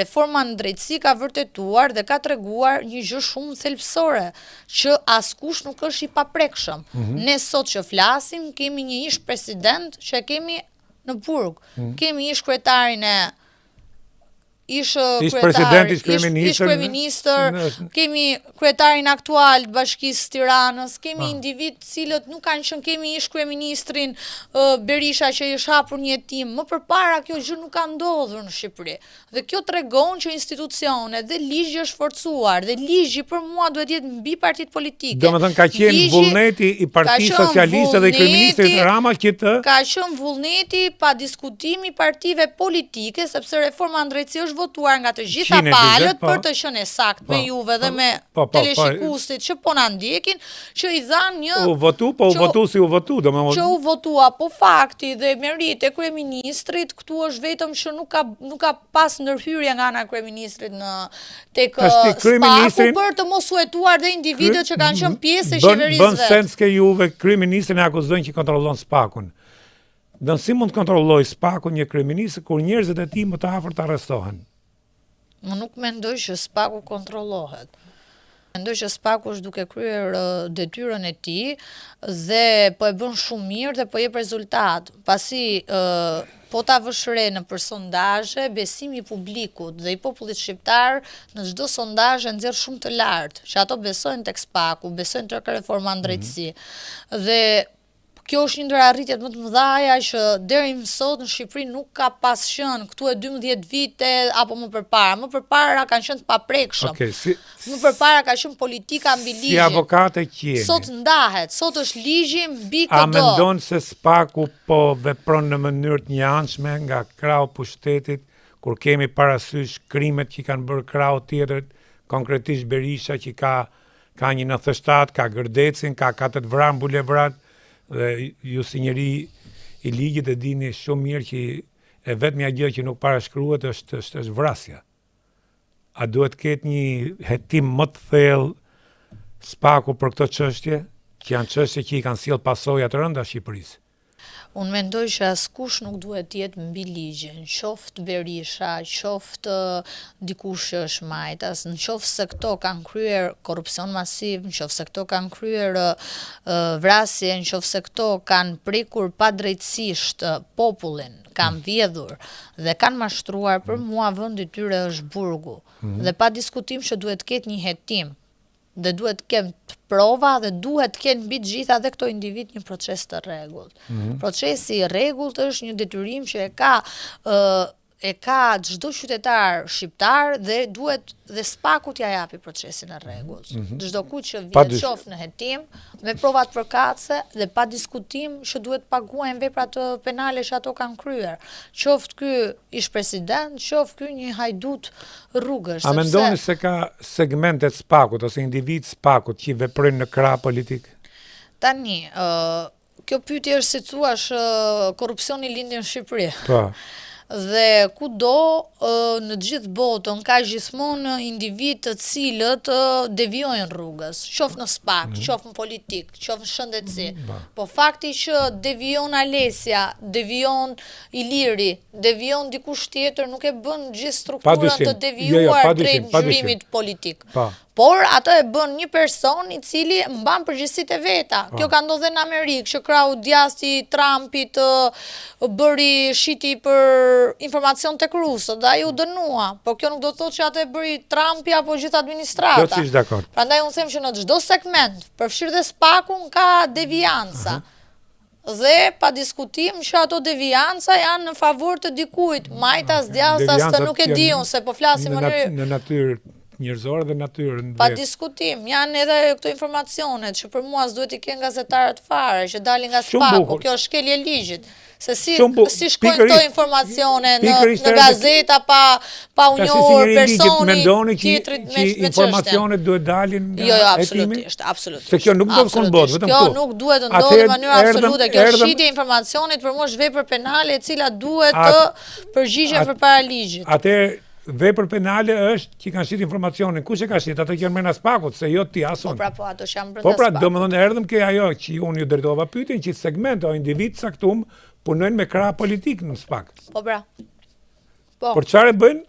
Reforma në drejtësi ka vërtetuar dhe ka treguar një gjë shumë thelbësore, që askush nuk është i paprekshëm. Mm -hmm. Ne sot që flasim, kemi një ish president që e kemi në burg. Mm -hmm. Kemi ish kryetarin e ish ish president, ish kryeministër, ish kryeministër, kemi kryetarin aktual të Bashkisë së Tiranës, kemi ah. individë të cilët nuk kanë qenë, kemi ish kryeministrin Berisha që i është hapur një hetim. Më përpara kjo gjë nuk ka ndodhur në Shqipëri. Dhe kjo tregon që institucionet dhe ligji është forcuar dhe ligji për mua duhet të jetë mbi partitë politike. Domethënë ka qenë ligji, vullneti i Partisë Socialiste dhe i kryeministrit Rama që të ka qenë vullneti pa diskutim i partive politike sepse reforma në drejtësi është votuar nga të gjitha palët po, për të qenë e saktë me po, juve dhe po, me po, po, po, teleshikuesit që po na ndjekin që i dhanë një U votu, po u votu si u votu, domethënë që u votua, po fakti dhe meritë e kryeministrit këtu është vetëm që nuk ka nuk ka pas ndërhyrje nga ana e kryeministrit në tek SPAK-u për të mos u hetuar dhe individët që kanë qenë pjesë e qeverisë. Bën sens ke juve kryeministrin e akuzojnë që kontrollon SPAK-un. Do si mund të kontrollojë SPAK-un një kryeministër kur njerëzit e tij më të afërt arrestohen? Unë nuk mendoj që SPAK-u kontrollohet. Mendoj që SPAK-u është duke kryer detyrën e tij dhe po e bën shumë mirë dhe po jep rezultat. Pasi po ta vësh re nëpër sondazhe, besimi i publikut dhe i popullit shqiptar në çdo sondazh e nxjerr shumë të lartë, që ato besojnë tek SPAK-u, besojnë tek reforma në drejtësi. Mm -hmm. Dhe Kjo është një ndër arritjet më të mëdha që deri më sot në Shqipëri nuk ka pas qenë këtu e 12 vite apo më përpara. Më përpara kanë qenë të paprekshëm. Okay, si, më përpara ka qenë politika mbi ligjin. Si avokate që jeni. Sot ndahet, sot është ligji mbi këdo. A mendon se SPAK-u po vepron në mënyrë të njëanshme nga krahu pushtetit kur kemi parasysh krimet që kanë bërë krahu tjetër, konkretisht Berisha që ka Ka një 97, ka Gërdecin, ka katër të vrarë në bulevard dhe ju si njeri i ligjit e dini shumë mirë që e vetmja gjë që nuk parashkruhet është është është vrasja. A duhet të ketë një hetim më të thellë SPAK-u për këto çështje, që janë çështje që i kanë sjellë pasoja të rënda Shqipërisë? Unë mendoj që askush nuk duhet të jetë mbi ligjin, qoftë Berisha, qoftë dikush që është majtas, në qoftë se këto kanë kryer korrupsion masiv, në qoftë se këto kanë kryer vrasje, në qoftë se këto kanë prekur padrejtësisht popullin, kanë vjedhur dhe kanë mashtruar, për mua vendi i tyre është burgu. Dhe pa diskutim që duhet të ketë një hetim dhe duhet të kenë prova dhe duhet të kenë mbi të gjitha dhe këto individë një proces të rregullt. Mm -hmm. Procesi i rregullt është një detyrim që e ka ë e ka çdo qytetar shqiptar dhe duhet dhe SPAK-u t'ia japi procesin e rregullt. Mm -hmm. Çdokujt që vjen qoftë në hetim me provat përkatëse dhe pa diskutim që duhet paguajnë veprat penale që ato kanë kryer. Qoftë ky ish president, qoftë ky një hajdut rrugësh. A mendoni se ka segmente të SPAK-ut ose individë të SPAK-ut që veprojnë në krah politik? Tani, ë kjo pyetje është si thuash korrupsioni lindi në Shqipëri. Po. Dhe kudo në gjithë botën ka gjithmonë individë të cilët devijojnë rrugës, qoftë në SPAK, mm -hmm. qoftë në politikë, qoftë në shëndetësi. Mm -hmm. Po fakti që devijon Alesia, devijon Iliri, devijon dikush tjetër nuk e bën gjithë strukturën të devijuar jo, jo, drejt ngjyrimit politik. Pa. Por atë e bën një person i cili mban përgjegjësitë e veta. Pa. Kjo ka ndodhur dhe në Amerikë, që krahu djathtë i Trumpit bëri shiti për informacion tek rusët dhe ai u dënua. Por kjo nuk do të thotë që atë e bëri Trumpi apo gjithë administrata. Plotësisht dakord. Prandaj unë them që në çdo segment, përfshirë dhe SPAK-un ka devijanca. Uh -huh. Dhe pa diskutim që ato devijanca janë në favor të dikujt, majtas, djathtas, të nuk e di unë, se po flasim në mënyrë... Në natyrë njerëzore dhe natyrë në Pa diskutim, janë edhe këto informacionet që për mua s'duhet t'i kenë gazetarët fare, që dalin nga SPAK-u, kjo është shkelje e ligjit. Se si si shkojnë këto informacione në në gazeta pa pa u njohur personi mendoni që tjetrit me me informacionet duhet dalin nga Jo, jo, absolutisht, absolutisht. Se kjo nuk ndodh në botë, vetëm këtu. Kjo nuk duhet të ndodhë në mënyrë absolute. Kjo shitje e informacionit për mua është vepër penale e cila duhet të përgjigjen përpara ligjit. Atëherë vepër penale është që kanë shit informacionin. Kush e ka shit? Ato që janë brenda SPAK-ut, se jo ti as unë. Po pra po, ato që janë brenda Po pra, domethënë erdhëm ke ajo që unë ju drejtova pyetjen që segmente o individë të caktum punojnë me krah politik në SPAK. Po pra. Po. Por çfarë bëjnë?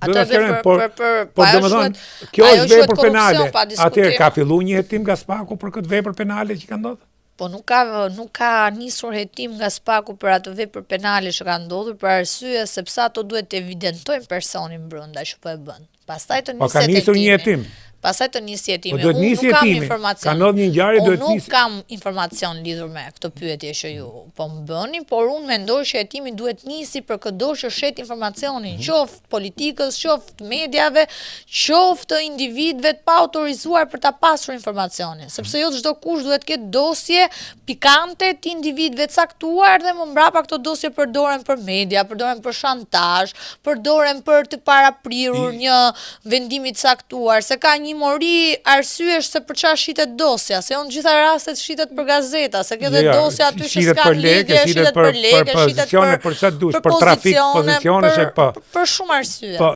Atë vepër por, për për por po ajo domethënë, quhet kjo ajo është quhet vepër penale. korrupsion, pa diskutim. Atëherë ka filluar një hetim nga SPAK-u për këtë vepër penale që ka ndodhur? Po nuk ka nuk ka nisur hetim nga SPAK-u për atë vepër penale që ka ndodhur për arsye sepse ato duhet të evidentojnë personin brenda që po e bën. Pastaj të Po niset ka nisur një hetimi. hetim. Pastaj të nisi hetimi. Po duhet Unë nisi nuk kam hetimi. informacion. Ka ndodhur një ngjarje, Unë duhet nuk nisi. kam informacion lidhur me këtë pyetje që ju po më bëni, por unë mendoj që hetimi duhet nisi për këdo që shet informacionin, Mhm. qoftë politikës, qoftë mediave, qoftë individëve të pa autorizuar për ta pasur informacionin, sepse jo çdo kush duhet të ketë dosje pikante të individëve të caktuar dhe më mbrapa këto dosje përdoren për media, përdoren për shantazh, përdoren për të paraprirur një vendimi të caktuar, se ka një mori arsyesh se për çfarë shitet dosja, se jo në gjitha rastet shitet për gazeta, se ke dhe Jo, jo, dosja aty që shitet s'kan për lekë, lidhje, shitet shitet për- për lekë, për shitet pozicione, për për çfarë dush, për trafik pozicione, pozicionesh, për, po. për shumë arsye. Po.